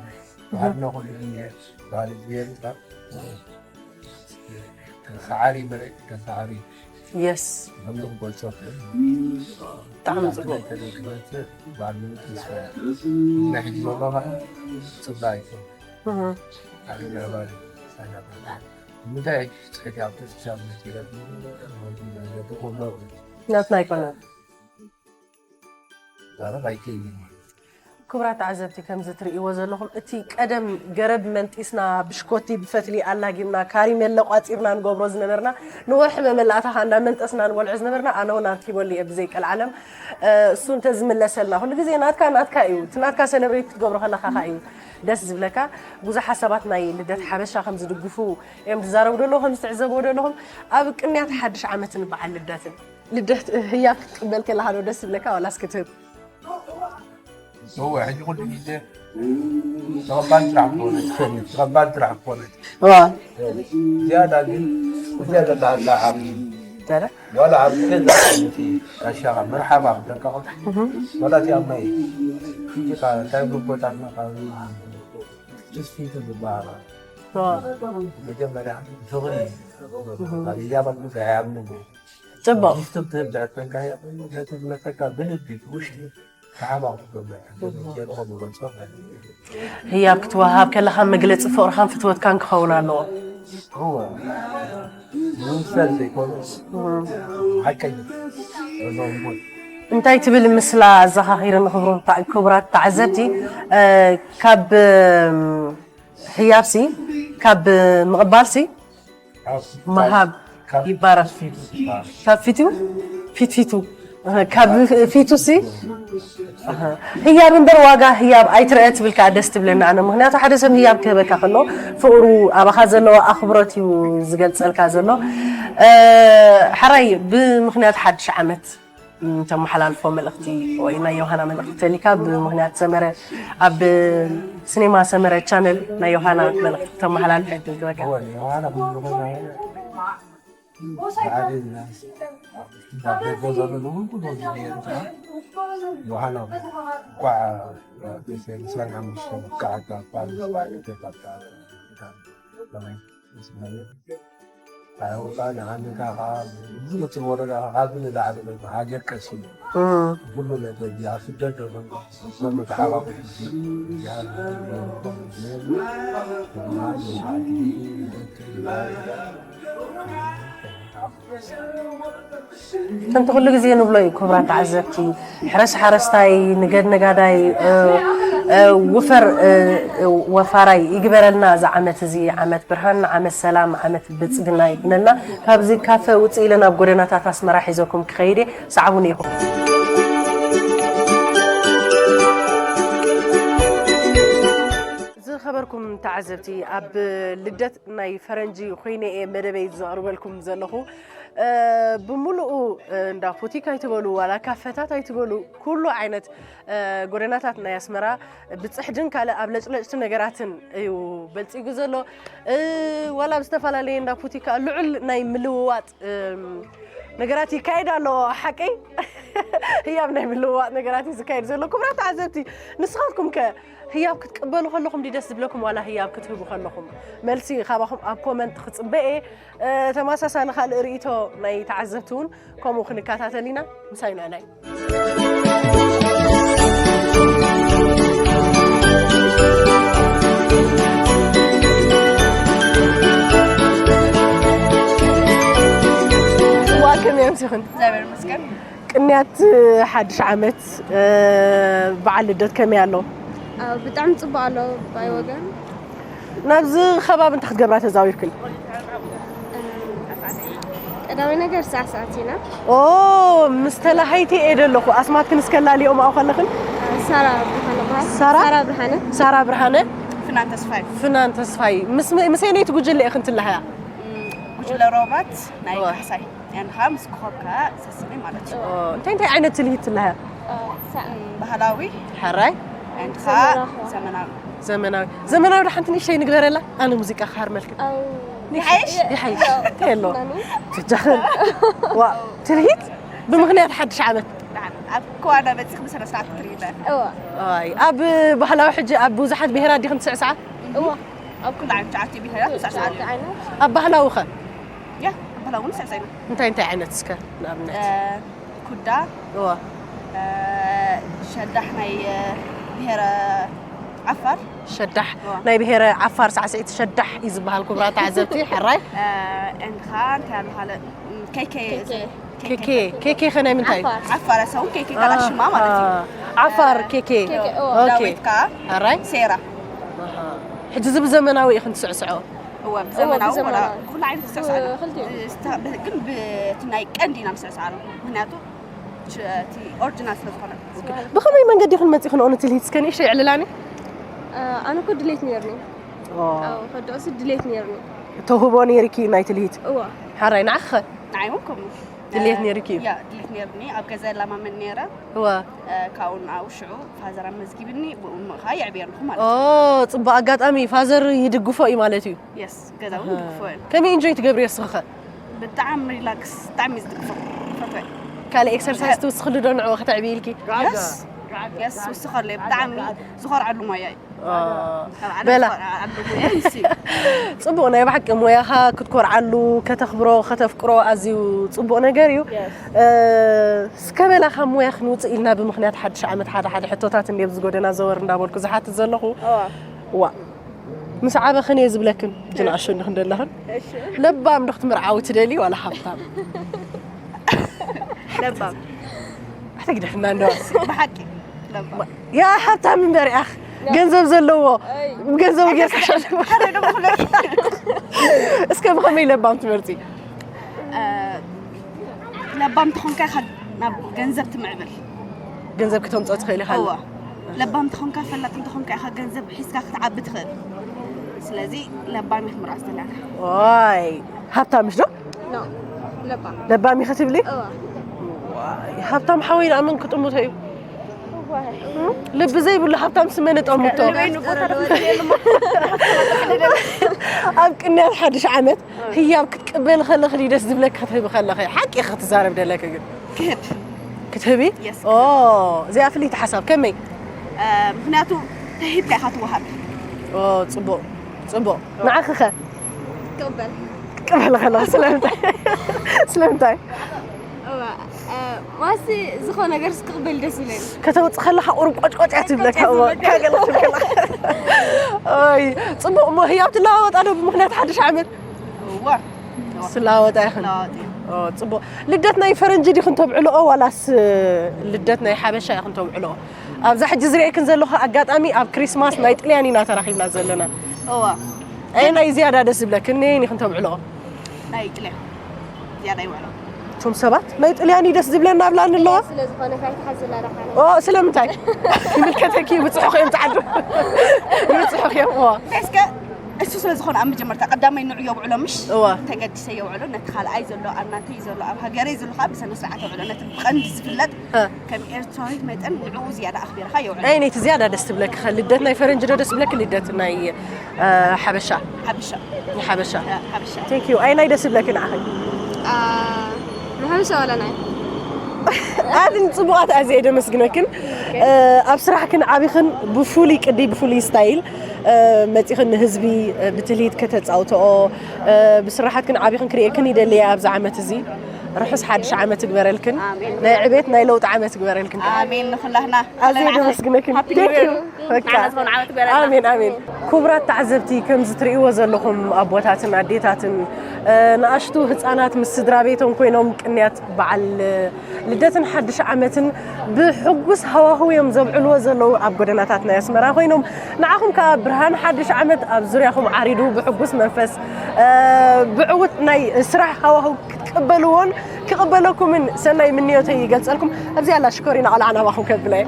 ባህልና ኩሉ ግዜ ባህሊ ብሄር ጥራይ ተሰዓሪ ምርእ ተሰዓሪ የስ ከምዚ ክገልጾ ብጣዕሚ ጽቡቅ ናይ ሕጂ ዘሎ ጽባይ እዩ ምንታይ ጽሕቲ ኣብ ተስቻ ናትና ኣይኮነ ዛረብ ኣይክእልን ክቡራት ተዓዘብቲ ከምዚ ትርእይዎ ዘለኹም እቲ ቀደም ገረብ መንጢስና ብሽኮቲ ብፈትሊ ኣላጊብና ካሪሜለ ቋፂርና ንገብሮ ዝነበርና ንወርሒ መመላእታ ከዓ እንዳመንጠስና ንበልዖ ዝነበርና ኣነ እውን ኣርኪበሉ እየ ብዘይ ቀልዓለም እሱ እንተዝምለሰልና ኩሉ ግዜ ናትካ ናትካ እዩ እቲ ናትካ ሰለብሬት ክትገብሮ ከለካ ከዓ እዩ ደስ ዝብለካ ብዙሓት ሰባት ናይ ልደት ሓበሻ ከም ዝድግፉ እዮም ዝዛረቡ ዘለዉ ከም ዝትዕዘብዎ ዘለኹም ኣብ ቅንያት ሓድሽ ዓመትን በዓል ልደትን ልደት ህያብ ክትቅበል ከለካ ዶ ደስ ዝብለካ ዋላስ ክትህብ እወ ሕጂ ኩሉ ግዜ ተቐባል ጥራሕ ክኾነ ትኽእል ተቐባል ጥራሕ ክኾነ ዝያዳ ግን እዚኣ ዘላ ኣላ ዓብዪ ዋላ ኣብ ገዛ እቲ ጋሻኻ መርሓባ ክብለካ ከሎ ዋላ እዚኣ ማይ ሒጅካ እንታይ ብርቦታትና ካብ ትስፊቱ ዝበሃላ መጀመርያ ፍቕሪ እዩ። ኣብ ህያባት ብዙሕ ኣይኣምንን እየ። ጽቡቕ ጊፍቲ ትህብ ዘዕጠንካ ነቲ ዝመፀካ ብልቢ ብውሽጢ ሰሓባ ክትገብር ጀርኾ ብገልፆ ህያብ ክትወሃብ ከለኻ መግለፂ ፍቕርኻን ፍትወትካን ክኸውን ኣለዎ እወ ዝውሰን ዘይኮነ ሓቀኛ እዞም እውን እንታይ ትብል ምስላ ኣዘኻኺርኒ ክቡራት ተዓዘብቲ ካብ ህያብሲ ካብ ምቕባልሲ ምሃብ ይባረኽ ካብ ፊቱ ፊትፊቱ ካብ ፊቱሲ ህያብ እምበር ዋጋ ህያብ ኣይትረአ ትብል ከኣ ደስ ትብለኒ ኣነ። ምኽንያቱ ሓደ ሰብ ህያብ ክህበካ ከሎ ፍቕሩ ኣባኻ ዘለዎ ኣኽብሮት እዩ ዝገልጸልካ ዘሎ። እ፣ ሕራይ ብምኽንያት ሓድሽ ዓመት፣ ም፣ ተመሓላልፎ መልእኽቲ ወይ ናይ ዮሃና መልእኽቲ ተሊካ ብምኽንያት ሰመረ ኣብ ሲኔማ ሰመረ ቻነል ናይ ዮሃና መልእኽቲ ተመሓላልፎ ይትግበካ። ከምቲ ኩሉ ግዜ ንብሎ እዩ፣ ክቡራት ተዓዘብቲ፣ ሕረስ ሓረስታይ፣ ንገድ ነጋዳይ፣ እ፣ እ፣ ውፈር፣ እ፣ እ፣ ወፋራይ ይግበረልና። እዚ ዓመት እዚ ዓመት ብርሃን፣ ዓመት ሰላም፣ ዓመት ብልጽግና ይኩነልና። ካብዚ ካፈ ውጽእ ኢለ ናብ ጎደናታት ኣስመራ ሒዘኩም ክኸይድ እየ። ሰዓቡኒ ኢኹም። ዝኸበርኩም ተዓዘብቲ፣ ኣብ ልደት ናይ ፈረንጂ ኮይነ እየ መደበይ ዘቕርበልኩም ዘለኹ። እ፣ ብምሉኡ፣ እ፣ እንዳ ቡቲክ ኣይትበሉ፣ ዋላ ካፈታት ኣይትበሉ፣ ኩሉ ዓይነት፣ እ፣ ጎደናታት ናይ ኣስመራ ብጽሕድን ካልእ ኣብ ለጭለጭቲ ነገራትን እዩ በልጺጉ ዘሎ። እ፣ ዋላ ኣብ ዝተፈላለየ እንዳ ቡቲክ ልዑል ናይ ምልውዋጥ፣ እም፣ ነገራት ይካየድ ኣሎ። ሓቀይ ህያብ ናይ ምልውዋጥ ነገራት እዩ ዝካየድ ዘሎ። ክቡራት ተዓዘብቲ፣ ንስኻትኩም ከ ህያብ ክትቅበሉ ከለኹም ድዩ ደስ ዝብለኩም ዋላ ህያብ ክትህቡ ከለኹም? መልሲ ካባኹም ኣብ ኮመንት ክጽበ እየ። እ፣ ተመሳሳሊ ካልእ ርእይቶ ናይ ተዓዘብቲ እውን ከምኡ ክንከታተል ኢና። ምሳይ ንዕናይ። እዋ፣ ከመይ ኣምሲኽን? እግዚኣብሔር ይመስገን። ቅንያት ሓድሽ ዓመት፣ እ፣ በዓል ልደት ከመይ ኣሎ? ኣው፣ ብጣዕሚ ጽቡቕ ኣሎ ባይ ወገን። ናብዚ ከባቢ እንታይ ክትገብራ ተዛዊርክን? ቀዳማይ ነገር ሳዕሳዕቲ ኢና። ኦ፣ ምስ ተላሃይቲ እየ ደለኹ። ኣስማትክን እስከ ላልኦም ኣብኡ ከለኽን? ሳራ ብርሃነ በሃል። ሳራ? ሳራ ብርሃነ። ሳራ ብርሃነ? ፍናን ተስፋይ። ፍናን ተስፋይ። ምስ፣ ምስ ኣየነይቲ ጉጅለ ኢኽን ትለሃያ? እም፣ ጉጅለ ሮባት ናይ እዋ። ካሕሳይ። And ኸዓ ምስ ኮኸብ ከ ሰስኒ ማለት እዩ። ኦ፣ እንታይ እንታይ ዓይነት ትልሂት ትለሃያ? እ፣ ሳዕ-፣ እም፣ ባህላዊ። ሕራይ። And ኸዓ ዘመናዊ። ዘመናዊ። ዘመናዊ። ዘመናዊ ዶ ሓንቲ ንእሽተይ ንግበረላ? ኣነ ሙዚቃ ክሃርመልክን። ኣው። ይሓይሽ? ይሓይሽ። እንታይ ኣሎ? ናኒ? ትጃኽን። ዋ፣ ትልሂት ብምኽንያት ሓድሽ ዓመት። ደሓን። ኣብ ከዋና መጺኽ ብስነ ስርዓት ትርእይና። እዋ። ኣይ፣ ኣብ ባህላዊ ሕጂ ኣብ ብዙሓት ብሄራት ዲኽን ትስዕስዓ? እዋ። ኣብ ኩሉ ዓይነት ትሽዓተ ብሄራት ትስዕስዓ። ትሽዓተ ዓይነት። ኣብ ባህላዊ ኸ? ያ፣ ኣብ ባህላዊ እውን ንስዕስዕ ኢና። እንታይ እንታይ ዓይነት እስከ ንኣብነት? እ፣ ኩዳ፣ እዋ። እ፣ ሸዳሕ ናይ፣ እ፣ ብሄረ ዓፋር። ሸዳሕ እዋ። ናይ ብሄረ ዓፋር ሳዕስዒት ሸዳሕ እዩ ዝበሃል፣ ክቡራት ተዓዘብቲ፣ ሕራይ። እ፣ እንድኻ እንታይ ኣሎ ካልእ? ም፣ ኬኬ፣ ኬኬ። ኬኬ፣ ኬኬ ኸ ናይ ምንታይ እዩ? ዓፋር። ዓፋር ሰው ኬኬ ካላ ሽማ ማለት እዩ። ዓፋር ኬኬ። ኬኬ፣ እዋ። ኦኬ። ዳዊት ከኣ ሕራይ? ሴራ። ኣሃ። ሕጂ እዚ ብዘመናዊ ኢኽን ትስዕስዖ? እወ፣ ብዘመናዊ እወ፣ ብዘመናዊ። ወላ ብኹሉ ዓይነት ትስዕስዕ ኣላ። ብኽልቲኡ። ብስታ-፣ ብ-፣ ግን ብቲ ናይ ቀንዲ ኢና ንስዕስዕ ኣላ። ምኽንያቱ ች-፣ እቲ ኦሪጂናል ስለ ዝኾነ። ብኸመይ መንገዲ ኢኽን መጺኽንኦ ንትልሂት? እስከ ንእሽተይ የዕልላኒ። እ፣ ኣነ እኮ ድሌት ነይርኒ። ኦ። ኣዎ፣ ከድዕሱ ድሌት ነይርኒ። ተውህቦ ነይርኪ ናይ ትልሂት? እወ። ሓራይ፣ ንዓኺ ኸ? ንዓይ እውን ከምኡ። ድሌት እ፣ ነይርኪ እዩ? ያ፣ ድሌት ነይርኒ። ኣብ ገዛ የላማመድ ነይረ። እወ። እ፣ ካብኡ ንኣኡ ሽዑ ፋዘር ኣመዝጊብኒ፣ ብኡ ምእኻ የዕብየ ኣለኹ ማለት ኦ፣ እዩ። ጽቡቕ ኣጋጣሚ፣ ፋዘር ይድግፎ እዩ ማለት እዩ። የስ፣ ገዛ እውን ኣሃ። ይድግፎ እዩ። ከመይ ኢንጆይ ትገብርዮ እስኺ ኸ? ብጣዕሚ ሪላክስ፣ ብጣዕሚ እዩ ዝድግፎ። ይፈትዎ። ካልእ ኤክሰርሳይዝ ትውስኽሉ ዶ ንዕኡ ከተዕብዪ ኢልኪ? የስ፣ የስ፣ ውስኸሉ እየ። ብጣዕሚ ዝኾርዓሉ ሞያ እዩ። ኦ፣ ካብ ዓለም በላ። ዝኾርዓሉ ሞያ እዩ እሱ። ጽቡቕ፣ ናይ ብሓቂ ሞያኻ ክትኮርዓሉ፣ ከተኽብሮ፣ ከተፍቅሮ ኣዝዩ ጽቡቕ ነገር እዩ። የስ። እ፣ እስከ በላ ካብ ሞያ ክንውጽእ ኢልና ብምኽንያት ሓድሽ ዓመት ሓደ ሓደ ሕቶታት እንድየ ኣብዚ ጎደና ዘወር እንዳበልኩ ዝሓትት ዘለኹ። እዋ። ዋ። ምስ ዓበኽን እየ ዝብለክን፣ ሕጂ ንኣሽቱ እንዲኽን ደለኽን። እሺ። ለባም ዶ ክትምርዓዊ ትደልዪ ዋላ ሃብታም? ለባም። ኣሕተግደፍና እንዶ። ብሓቂ ለባም። ያ ሃብታም እምበር ያኽ፣ ገንዘብ ዘለዎ፣ ኣይ። ገንዘቡ ጌርካ ሸልሞ። ሓደ ደሞ ክብለኪ። እስከ ብኸመይ ለባም ትመርጺ? እ፣ ለባም ተኾንካ ኢኻ ናብ ገንዘብ ትምዕብል። ገንዘብ ክተምፅኦ ትኽእል ኢኻ። እዋ ለባም ተኾንካ ፈላጥ እንተኾንካ ኢኻ ገንዘብ ሒዝካ ክትዓቢ ትኽእል። ስለዚ ለባም ኢኽ ምርኣስ ዘለና። ዋይ፣ ሃብታምሽ ዶ? ለባም ለባም ኢኸ ትብሊ? እዋ ዋይ፣ ሃብታም ሓወይ ደኣ መን ክጥምቶ እዩ? ልቢ ዘይብሉ ሃብታም ስመን ጠምቶ። ኣብ ቅንያት ሓድሽ ዓመት ህያብ ክትቅበል ከለኺ ደስ ዝብለኪ ክትህቢ ከለኺ ሓቂ ክትዛረብ ደለኪ ግን ክህብ ክትህቢ? Yes። ኦ፣ እዚኣ ፍልይቲ ሓሳብ ከመይ? ምክንያቱ ተሂብካ ኢኻ ትወሃብ። ኦ፣ ጽቡቕ ጽቡቕ። ንዓኺ ኸ? ክቕበል ክቅበል ከለኺ ስለምንታይ? ስለምንታይ? እዋ፣ እ፣ ማሲ ዝኾነ ነገር ክቕበል ደስ ይብለኒ። ከተውጽእ ከለኻ ቁሩብ ቆጭቆጭ እያ ትብለካ። እዋ፣ ካገለ ትብል ከለኻ። ኦይ፣ ጽቡቕ እሞ ህያብ ትለዋወጣ ዶ ብምኽንያት ሓድሽ ዓመት? እዋ ስለዋወጣ ይኽን። ለዋወጥ እዩ። ኦ፣ ጽቡቕ። ልደት ናይ ፈረንጂ ዲኹም ተብዕልኦ ዋላስ ልደት ናይ ሓበሻ ኢኹም ተብዕልኦ? ኣብዛ ሕጂ ዝርእየክን ዘለኹ ኣጋጣሚ ኣብ ክሪስማስ ናይ ጥልያን ኢና ተራኺብና ዘለና። እዋ ኣየናይ ዝያዳ ደስ ዝብለክን ነየን ኢኹም ተብዕልኦ? ናይ ጥልያን ዝያዳ ይውዕሎ። እቶም ሰባት ናይ ጥልያን እዩ ደስ ዝብለና ኣብላኒ ኣለዋ። ስለ ዝኾነ ካይትሓዝላ ዳሓነ ኦ፣ ስለምንታይ? ይምልከተኪ፣ ይብጽሑኺ እዮም ጻዕዱ። ይብጽሑኺ እዮም። እዋ። እስከ እሱ ስለ ዝኾነ ኣብ መጀመርታ ቀዳማይ ንዑ የውዕሎ ምሽ እዋ። ተገዲሰ የውዕሎ። ነቲ ካልኣይ ዘሎ ኣብ ናተይ ዘሎ ኣብ ሃገረይ ዘሎ ከዓ ብሰነ ስርዓት የውዕሎ። ነቲ ብቐንዲ ዝፍለጥ እ። ከም ኤርትራዊት መጠን ንዕኡ ዝያዳ ኣኽቢርካ የውዕሎ። ኣየነይቲ ዝያዳ ደስ ትብለኪ ኸ? ልደት ናይ ፈረንጂ ዶ ደስ ዝብለኪ ልደት ናይ እ፣ ሓበሻ? ሓበሻ ናይ ሓበሻ። እ፣ ሓበሻ Thank you። ኣየናይ ደስ ይብለኪ ንዓኺ? ንሓበሻ ዋላ ናይ ኣትን ጽቡቓት ኣዝየ ደመስግነክን። እ፣ ኣብ ስራሕክን ዓቢኽን ብፍሉይ ቅዲ ብፍሉይ ስታይል እ፣ መጺኽን ንህዝቢ እ፣ ብትልሂት ከተጻውተኦ እ፣ ብስራሓትክን ዓቢኽን ክርእየክን ይደልየ ኣብዚ ዓመት እዚ። ርሑስ ሓድሽ ዓመት ይግበረልክን። ናይ ዕቤት ናይ ለውጢ ዓመት ይግበረልክን። ኣሜን ንኹላህና ኣዝየ ደመስግነክን። Happy New Year። በቃ። ንዓና ዝኾነ ዓመት ይግበረልና። ኣሜን ኣሜን። ክቡራት ተዓዘብቲ ከምዚ ትርእይዎ ዘለኹም ኣቦታትን ኣዴታትን እ፣ ንኣሽቱ ህፃናት ምስ ስድራ ቤቶም ኮይኖም ቅንያት በዓል እ፣ ልደትን ሓድሽ ዓመትን ብሕጉስ ሃዋህው እዮም ዘብዕልዎ ዘለዉ ኣብ ጎደናታት ናይ ኣስመራ ኮይኖም ንዓኹም ከዓ ብርሃን ሓድሽ ዓመት ኣብ ዙርያኹም ዓሪዱ ብሕጉስ መንፈስ እ፣ ብዕውት ናይ ስራሕ ሃዋህው ክትቅበልዎን ክቕበለኩምን ሰናይ ምንዮተይ ይገልጸልኩም። ኣብዚ ኣላ ሽኮሪና ቆልዓ ናባኹም ከብላ እየ።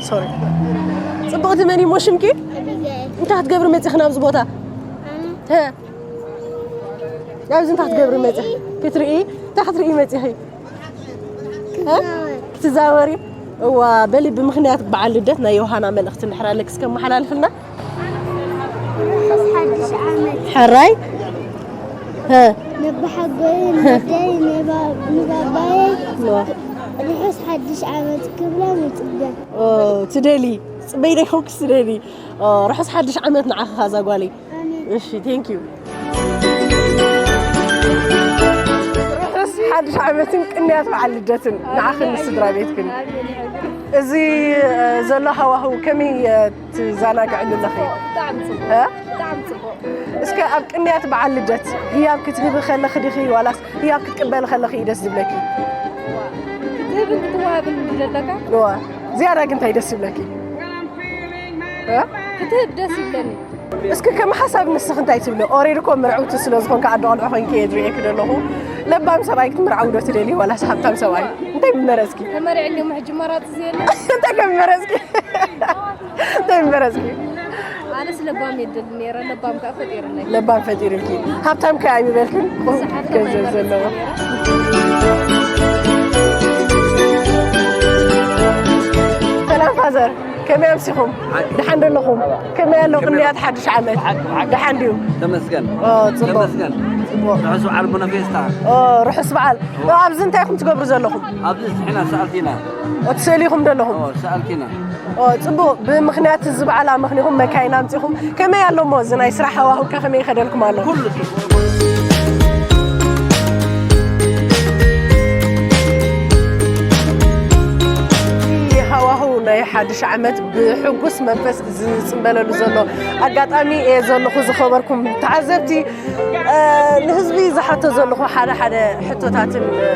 ሶሪ። ጽብቕቲ መን እሞ ሽምኪ? እንታይ ክትገብሪ መጺኺ ናብዚ ቦታ? ሀ? ናብዚ እንታይ ክትገብሪ መጺኺ? ክትርኢ? እንታይ ክትርኢ መጺኺ? ሀ? ክትዛወሪ? እዋ በሊ ብምኽንያት በዓል ልደት ናይ ዮሃና መልእኽቲ እንድሕር ኣለኪ እስከ መሓላልፍልና። ርሑስ ሓድሽ ዓመት ሕራይ? ሀ? ነባሓጎይ ነደይ ነባ- ንባባይ እዋ። ርሑስ ሓድሽ ዓመት ክብላ ንጽበ ኦ፣ ትደሊ ጽበይ ዶ ይኾንኩስ ትደሊ? ኦ፣ ርሑስ ሓድሽ ዓመት ንዓኺ ኸኣ እዛ ጓለይ። ኣሜን። እሺ፣ thank you። ርሑስ ሓድሽ ዓመትን ቅንያት በዓል ልደትን ንዓኽን ንስድራ ቤትክን። እዚ እ፣ ዘሎ ሃዋህው ከመይ እ፣ ትዘናግዕሉ ኣለኺ? ብጣዕሚ ጽቡቕ እ? ብጣዕሚ ጽቡቕ እስከ ኣብ ቅንያት በዓል ልደት ህያብ ክትህቢ ከለኺ ዲኺ ዋላስ ህያብ ክትቅበሊ ከለኺ እዩ ደስ ዝብለኪ? ክትህብን ክትወሃብን ዘለካ እዋ። ዝያዳ ግን እንታይ ደስ ይብለኪ? እ? ክትህብ ደስ ይብለኒ። እስኪ ከም ሓሳብ ንስኺ እንታይ ትብሊ? ኦሬዲ እኮ ምርዕውቲ ስለ ዝኾንኪ ኣደ ቆልዑ ኮይንኪ እየ ዝርእየኪ ዘለኹ። ለባም ሰብኣይ ክትምርዓዊ ዶ ትደልዪ ዋላስ ሃብታም ሰብኣይ? እንታይ ምመረጽኪ? ተመሪዕኒ እሞ ሕጂ መራጺ ዘየለ እንታይ ከም ምመረጽኪ? እንታይ ምመረጽኪ? ኣነስ ለባም የደሊ ነይረ ለባም ከዓ ፈጢርለይ ለባም ፈጢርልኪ። ሃብታም ከ ኣይምበልክን? ብዙሓት ገንዘብ ከማይ ዘለዎ። ሰላም ፋዘር፣ ከመይ ኣምሲኹም? ደሓን ዶ ኣለኹም? ከመይ ኣሎ ቅንያት ሓድሽ ዓመት? ደሓን ድዩ? ተመስገን ኦ፣ ጽቡቕ። ተመስገን። ጽቡቕ። ርሑስ በዓል ቡነ ፌስታ። ኦ፣ ርሑስ በዓል። ኦ፣ ኣብዚ እንታይ ኢኹም ትገብሩ ዘለኹም? ኣብዚ ሕና ሰኣልቲና ኦ፣ ትስእሉ ኢኹም ዘለኹም? ኦ፣ ሰኣልቲና ኦ፣ ጽቡቕ። ብምኽንያት እዚ በዓል ኣመኽኒኹም መካይን ኣምጺኹም። ከመይ ኣሎ እሞ እዚ ናይ ስራሕ ሃዋህውካ ከመይ ይኸደልኩም ኣሎ? ኩሉ ሃዋህው ናይ ሓድሽ ዓመት ብሕጉስ መንፈስ ዝጽንበለሉ ዘሎ ኣጋጣሚ እየ ዘለኹ። ዝኸበርኩም ተዓዘብቲ፣ እ፣ ንህዝቢ ዝሓቶ ዘለኹ ሓደ ሓደ ሕቶታትን፣ እ፣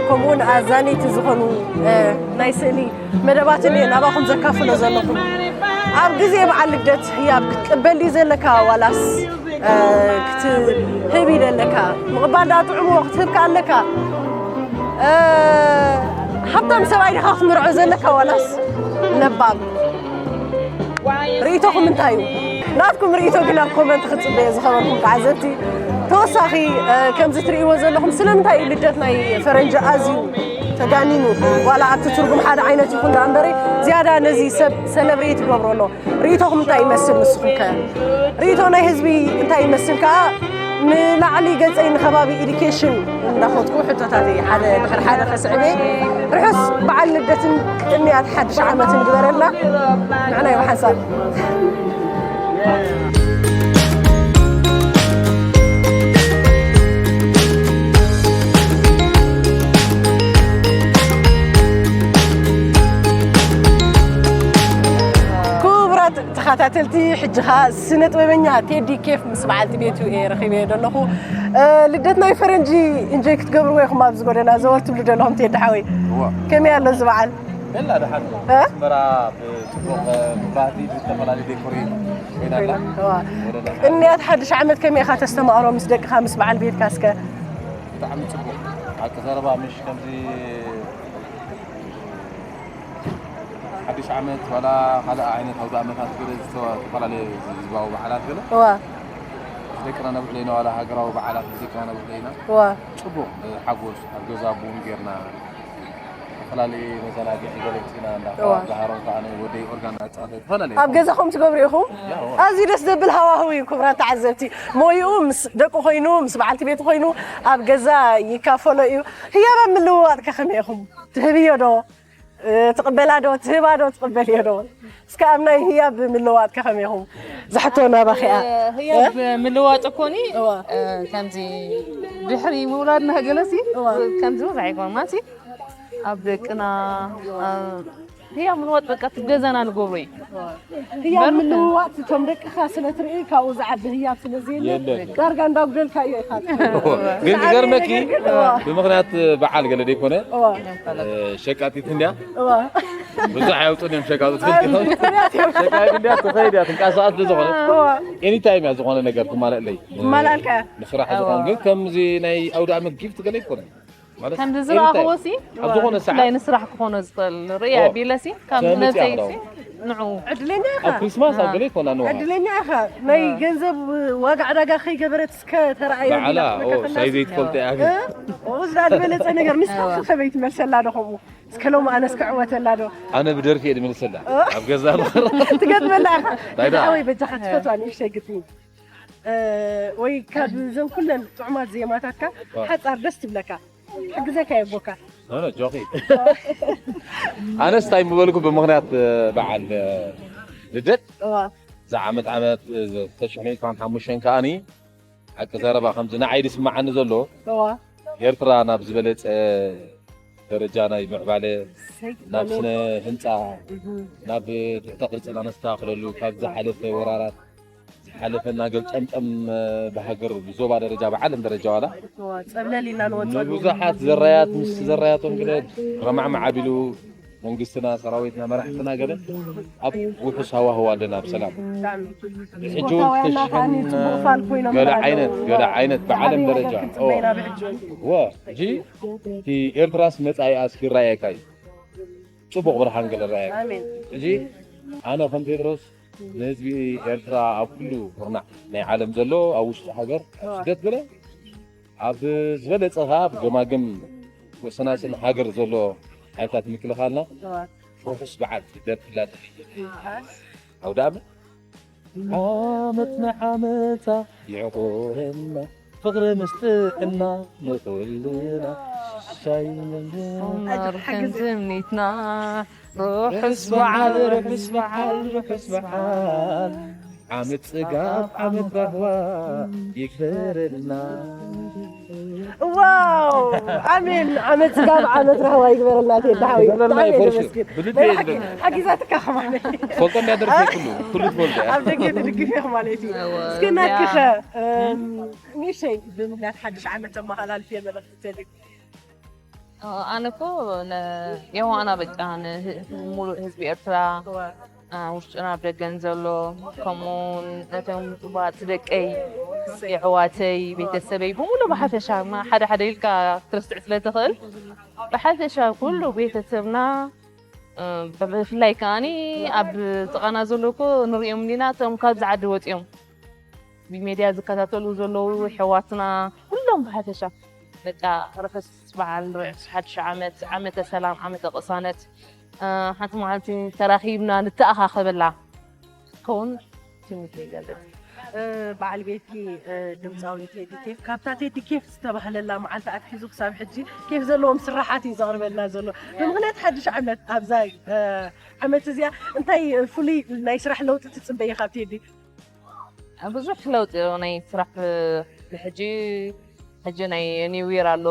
ከምኡውን ኣዛነይቲ ዝኾኑ፣ እ፣ ናይ ስእሊ መደባትን እየ ናባኹም ዘካፍሎ ዘለኹ። ኣብ ግዜ በዓል ልደት ህያብ ክትቅበል ድዩ ዘለካ ዋላስ እ፣ ክትህብ እዩ ደለካ? ምቕባል ደኣ ጥዑም እዎ፣ ክትህብ ከኣ ኣለካ። እ፣ ሃብታም ሰብኣይ ዲኻ ክትምርዖ ዘለካ ዋላስ ለባም? ርእይቶኹም እንታይ እዩ? ናትኩም ርእይቶ ግን ኣብ ኮመንት ክጽበዮ ዝኸበርኩም ተዓዘብቲ። ተወሳኺ፣ እ፣ ከምዚ ትርእይዎ ዘለኹም ስለምንታይ እዩ ልደት ናይ ፈረንጂ ኣዝዩ ተጋኒኑ? ዋላ ኣብቲ ትርጉም ሓደ ዓይነት ይኹን ደኣ እምበረ ዝያዳ ነዚ ሰብ ሰለብሬት ይገብሮ ኣሎ። ርእይቶኹም እንታይ ይመስል ንስኹም ከ? ርእይቶ ናይ ህዝቢ እንታይ ይመስል ከኣ ንላዕሊ ገጸይ ንከባቢ ኤዱኬሽን እንዳኸድኩ ሕቶታተይ ሓደ ድሕሪ ሓደ ከስዕበ ርሑስ በዓል ልደትን ቅንያት ሓድሽ ዓመትን ግበረልና። ንዓና እዩ ሓንሳብ። ክቡራት ተኸታተልቲ፣ ሕጂ ኸኣ ስነ ጥበበኛ ቴዲ ኬፍ ምስ በዓልቲ ቤቱ እየ ረኺበዮ ዘለኹ። እ፣ ልደት ናይ ፈረንጂ ኢንጆይ ክትገብርዎ ኢኹም ኣብዚ ጎደና ዘወር ትብሉ ዘለኹም ቴዲ ሓወይ። እዋ። ከመይ ኣሎ እዚ በዓል? የላ ደሓን። እ? ኣስመራ ብጽቡቕ መብራህቲ ብዝተፈላለዩ ዴኮሬት ኮይና ኣላ። እዋ። ወረዳ ቅንያት ሓድሽ ዓመት ከመይ ኢኻ ተስተማቕሮ ምስ ደቅኻ ምስ በዓል ቤትካ እስከ? ብጣዕሚ ጽቡቕ። ሓቂ ዘረባ ምሽ ከምዚ ሓድሽ ዓመት ዋላ ካልእ ዓይነት ኣውደ ዓመታት ገለ ዝተፈላለየ ህዝባዊ በዓላት ገለ እዋ። ምስ ደቅና ነብዕሎ ኢና፣ ዋላ ሃገራዊ በዓላት ምስ ደቅና ነብዕሎ ኢና። እዋ። ጽቡቕ ሓጎስ ኣብ ገዛ ቡን ጌርና ዝተፈላለዩ መዘናግዒ ገለ ወጺና እንዳ እዋ። ኣባሃሮም ከኣ ናይ ወደይ ኦርጋን እናተጻወተ ዝተፈላለዩ ኣብ ገዛኹም ትገብሩ ኢኹም? ያው። ኣዝዩ ደስ ዘብል ሃዋህው እዩ ክቡራት ተዓዘብቲ። ሞይኡ ምስ ደቁ ኮይኑ፣ ምስ በዓልቲ ቤቱ ኮይኑ ኣብ ገዛ ይካፈሎ እዩ። ህያብ ኣብ ምልውዋጥ ከ ከመይ ኢኹም? ትህብዮ ዶ? እ፣ ትቕበላ ዶ? ትህባ ዶ? ትቕበልዮ ዶ? እስከ ኣብ ናይ ህያብ ምልውዋጥ ከ ከመይ ኢኹም? ዝሕቶ ናባኺ እያ። እ፣ ህያብ ምልውዋጥ እኮኒ፣ እዋ። እ፣ ከምዚ ድሕሪ ምውላድና ገለሲ፣ እዋ። ከምዚ ብዙሕ ኣይኮን ማለት ኣብ ደቅና፣ እ፣ ህያብ ምልዋጥ በቃ እቲ ገዛና ንገብሮ እዩ። ህያብ ምልውዋጥ እቶም ደቅኻ ስለ ትርኢ ካብኡ ዝዓቢ ህያብ ስለ ዘየለ የለን። ዳርጋ እንዳጉደልካ እዩ ኢኻ። ግን ዝገርመኪ ነገር ግን፣ እዋ። ብምኽንያት በዓል ገለ ደይኮነ፣ እዋ። እ፣ ሸቃጢት እንድያ። እዋ። ብዙሕ ኣየውጡን እዮም ሸቃጢት። ኣይ፣ ፍርያት እዮም። ሸቃጢት እንድያ ትኸይድ እያ ትንቀሳቐስ ስለዝኾነ እዋ። ኤኒታይም እያ ዝኾነ ነገር ትማለእለይ። ትማላልካ። ንስራሕ ዝኾነ ግን ከምዚ ናይ ኣውደ ዓመት ጊፍት ገለ ይኮነ። ማለት ከምዚ ዝረኣኽዎ ሲ፣ ኣብ ዝኾነ ሰዓት ብፍላይ ንስራሕ ክኾኖ ዝኽእል ርእያ ኦ፣ ቢለ ሲ፣ ካብ ሰምጽ ነብሰይ እያ ሲ፣ ንዑ። ዕድለኛ ኢኻ። ኣብ ክሪስማስ ኣብ ገለ ይኮና ንውሃ። ዕድለኛ ኢኻ። ናይ ገንዘብ ዋጋ ዕዳጋ ከይገበረት እስከ ተረኣየ በዓላ፣ ቢላ ኦ፣ ክልካ ሳይ ዘይትፈልጦ እያ ግን። እ? ኦ፣ እዛ ዝበለጸ ነገር ንስኻ ከመይ ትመልሰላ ዶ ከምኡ? እስከ ሎሚ ኣነስ ክዕወተላ ዶ? ኣነ ብደርፊ እየ ድመልሰላ። እ? ኣብ ገዛ ምኽር። ትገጥመላ ኢኻ። እንታይ ደኣ? ወይ በጃኻ ትፈትዋ ንእሽተይ ግጥሚ። እ፣ ወይ ካብ ዘን ኩለን ጥዑማት ዜማታትካ ዋ። ሓጻር ደስ ትብለካ? ክሕግዘካ እየ ኣቦካ። ኖ፣ ኖ፣ ጆኺ። ኣነስ እንታይ ምበልኩ ብምኽንያት፣ እ፣ በዓል፣ እ፣ ልደት እዋ። እዛ ዓመት ዓመት፣ እ፣ ክልተ ሽሕን ዕስራን ሓሙሽተን ከኣኒ ሓቂ ዘረባ ከምዚ ንዓይ ዝስምዓኒ ዘሎ እዋ። ኤርትራ ናብ ዝበለጸ ደረጃ ናይ ምዕባለ፣ እሰይ፣ ናብ ኣሜን። ስነ ህንጻ፣ እህ። ናብ ትሕተ ቅርጽ እናነስተኻኽለሉ ካብ ዝሓለፈ ወራራት ዝሓለፈና ገልጠምጠም፣ እ፣ ብሃገር ብዞባ ደረጃ ብዓለም ደረጃ ዋላ እዋ፣ ጸብለል ኢልና ንወጸሉ። ንብዙሓት ዘራያት ምስ ዘራያቶም ግደ ረማዕማዕ ኣቢሉ መንግስትና፣ ሰራዊትና፣ መራሕትና ገለ ኣብ ውሑስ ሃዋህው ኣለና ብሰላም። ብጣዕሚ። ሕጂ እውን ቦታውያንና ከዓኒ ክልተ ሽሕን ጽቡቕ ፋል ኮይኖም ገለ ኣለዉ። ዓይነት፣ ገለ ዓይነት ብዓለም ብጣዕሚ ደረጃ። ነገር ክንጽበ ኦ። ኢና ብሕጂ እውን። ወ፣ ሕጂ እቲ ኤርትራስ መጻኢኣስ ይረኣየካ እዩ። ጽቡቕ ብርሃን ገለ ይረኣየካ። ኣሜን። ሕጂ ኣነ ከም ቴድሮስ ንህዝቢ ኤርትራ ኣብ ኩሉ ኩርናዕ ናይ ዓለም ዘሎ፣ ኣብ ውሽጢ ሃገር፣ ኣብ ስደት ገለ ኣብ ዝበለጸ ኸኣ ኣብ ገማግም ወሰናስን ሃገር ዘሎ ሓይልታት ምክልኻልና እዋ። ርሑስ በዓል ልደት ክላተል። እዋ። ኣውደ ዓመት። ዓመት ንዓመታ ይዕቆበና ፍቕሪ ምስ ጥዕና ንኹልና ሽሻይ ሰማር ከም ትምኒትና ርሑስ በዓል፣ ርሑስ በዓል፣ ርሑስ በዓል። ዓመት ጽጋብ ዓመት ራህዋ ይግበረልና። ዋው! ኣሜን። ዓመት ጽጋብ ዓመት ራህዋ ይግበረልና ቴዲ ሓወይ። ይግበረልና ብጣዕሚ እየ ይፈርሹ። ዘመስግን። ብልቢ ናይ ብሓቂ ይግበረልና። ሓጊዛትካ ኢኻ ማለት እዩ። ትፈልጦ እንድያ ደርፊ ኩሉ፣ ኩሉ ትፈልጦ እያ። ኣብ ደገ ትድግፍ ኢኻ ማለት እዩ። እዋ፣ እስኪ ናትኪ እያ። ኸ፣ እም፣ ንእሽተይ ብምኽንያት ሓድሽ ዓመት ተመሓላልፍዮ መልእኽቲ ትደልዩ? ኣነ እኮ ን-፣ የዋና በቃ ንህ-፣ ሙሉእ ህዝቢ ኤርትራ፣ እዋ። ኣ፣ ውሽጥን ኣብ ደገን ዘሎ፣ ከምኡ እውን ነቶም ጽቡቓት ደቀይ፣ የሕዋተይ፣ ቤተሰበይ ብምሉእ ብሓፈሻ፣ ማ-፣ ሓደ ሓደ ኢልካ ክትርስዕ ስለ ትኽእል፣ ብሓፈሻ ኩሉ ቤተሰብና፣ እ፣ ብፍላይ ከዓኒ ኣብ ጥቓና ዘሎ እኮ ንሪኦም እንዲና፣ እቶም ካብዚ ዓዲ ወፂኦም ብሜድያ ዝከታተሉ ዘለዉ ኣሕዋትና ኩሎም ብሓፈሻ፣ በቃ፣ ርሑስ በዓል፣ ርሑስ ሓድሽ ዓመት፣ ዓመተ ሰላም፣ ዓመተ ቅሳነት። እ፣ ሓንቲ መዓልቲ ተራኺብና ንተኣኻኸበላ ክኸውን ትምኒተይ ይገልጽ። እ፣ በዓል ቤትኪ፣ እ፣ ድምፃዊ ቴዲ ኬፍ፣ ካብታ ቴዲ ኬፍ ዝተባህለላ መዓልቲ ኣትሒዙ ክሳብ ሕጂ ኬፍ ዘለዎም ስራሓት እዩ ዘቕርበልና ዘሎ። ብምኽንያት ሓድሽ ዓመት ኣብዛ፣ እ፣ ዓመት እዚኣ እንታይ ፍሉይ ናይ ስራሕ ለውጢ ትጽበዪ ካብ ቴዲ? ብዙሕ ለውጢ ናይ ስራሕ፣ ብ-፣ ብሕጂ፣ ሕጂ ናይ ኒው ይር ኣሎ።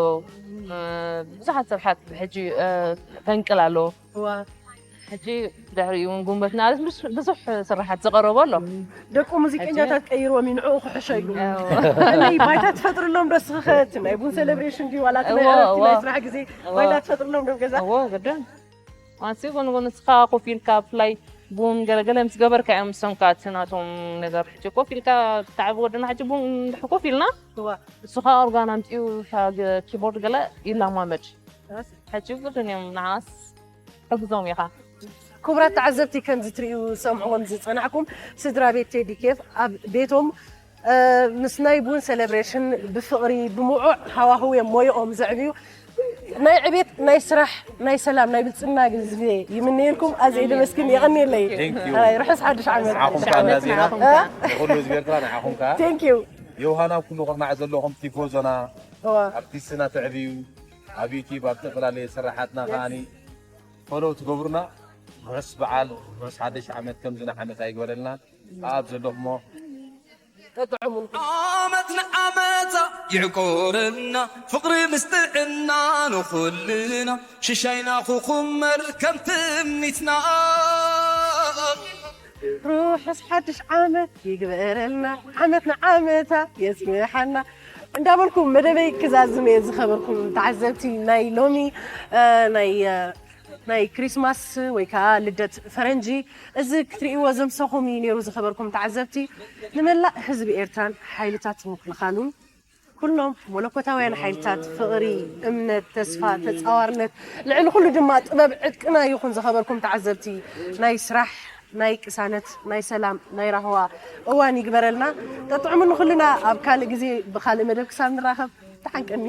እ፣ ብዙሓት ስራሓት ብሕጂ፣ እ፣ ፈንቅል ኣሎ። እዋ። ሕጂ ድሕሪኡ እውን ጉንበት ማለት ብዙ-፣ ብዙሕ ስራሓት ዝቐረቦ ኣሎ። ደቂ ሙዚቀኛታት ቀይርዎም እዩ፣ ንዕኡ ክሕሸ ኢሉ። እዋ። ከመይ ባይታ ትፈጥርሎም ዶ እስኺ ኸ? እቲ ናይ ቡን ሴሌብሬሽን ድዩ ዋላ እቲ ናይ እዋ፣ ዕረፍቲ ናይ እዋ። ስራሕ ግዜ እዋ። ባይታ ትፈጥርሎም ዶ ኣብ ገዛ? እዎ፣ ግድን። ኣንሲ ጎን ጎን ንስኻ ኮፍ ኢልካ ብፍላይ ቡን ገለገለ ምስ ገበርካ እዮም፣ እሶም ከኣ እቲ ናቶም ነገር። ሕጂ ኮፍ ኢልካ ብታዕቢ ወድና ሕጂ ቡን እንድሕር ኮፍ ኢልና፣ እዋ። እሱ ከኣ ኦርጋን ኣምጺኡ፣ እታ ገ-፣ ኪቦርድ ገለ ይለማመድ። እስ። ሕጂ ግድን እዮም፣ ንዓስ ሕግዞም ኢኻ። ክቡራት ተዓዘብቲ፣ ከምዚ ትርእዩ ዝሰምዕዎም ዝጸናሕኩም ስድራ ቤት ቴዲ ኬፍ ኣብ ቤቶም፣ እ፣ ምስ ናይ ቡን ሴሌብሬሽን ብፍቕሪ፣ ብምዑዕ ሃዋህው እዮም ሞይኦም ዘዕብዩ። ናይ ዕቤት፣ ናይ ስራሕ፣ ናይ ሰላም፣ ናይ ብልጽና ግዜ ይምነየልኩም። ኣዝየ ደመስግን፣ የቐንየለይ። Thank you። ኣይ፣ ርሑስ ሓድሽ ዓመት። ንዓኹም ከኣ እናዜና፣ እ? ንኹሉ ህዝቢ ኤርትራ ንዓኹም ከኣ። Thank you። ዮሃና፣ ኩሉ ኩርናዕ ዘለኹም ቲፎዞና፣ እዋ። ኣርቲስትና ተዕብዩ፣ ኣብ ዩቲዩብ፣ ኣብ ዝተፈላለየ ስራሓትና ከኣኒ ፎሎው ትገብሩና። ርሑስ በዓል፣ ርሑስ ሓድሽ ዓመት፣ ከምዚ ንዓመት ኣይግበረልና። ኣብ ዘለኹሞ ተጥዕሙን። ዓመት ንዓመታ ይዕቆረልና፣ ፍቕሪ ምስ ጥዕና ንኹልና፣ ሽሻይና ክኹመር ከም ትምኒትና። ርሑስ ሓድሽ ዓመት ይግበረልና፣ ዓመት ንዓመታ የጽንሓና እንዳበልኩም መደበይ ክዛዝም እየ። ዝኸበርኩም ተዓዘብቲ፣ ናይ ሎሚ፣ እ፣ ናይ፣ እ፣ ናይ ክሪስማስ ወይ ከዓ ልደት ፈረንጂ፣ እዚ ክትርእይዎ ዘምሰኹም እዩ ነይሩ። ዝኸበርኩም ተዓዘብቲ፣ ንመላእ ህዝቢ ኤርትራን ሓይልታት ምክልኻሉን፣ ኩሎም መለኮታውያን ሓይልታት ፍቕሪ፣ እምነት፣ ተስፋ፣ ተጻዋርነት፣ ልዕሊ ኩሉ ድማ ጥበብ ዕጥቅና ይኹን። ዝኸበርኩም ተዓዘብቲ፣ ናይ ስራሕ፣ ናይ ቅሳነት፣ ናይ ሰላም፣ ናይ ራህዋ እዋን ይግበረልና። ጠጥዑሙን ኩልና ኣብ ካልእ ግዜ ብኻልእ መደብ ክሳብ ንራኸብ፣ ተሓንቀኒ።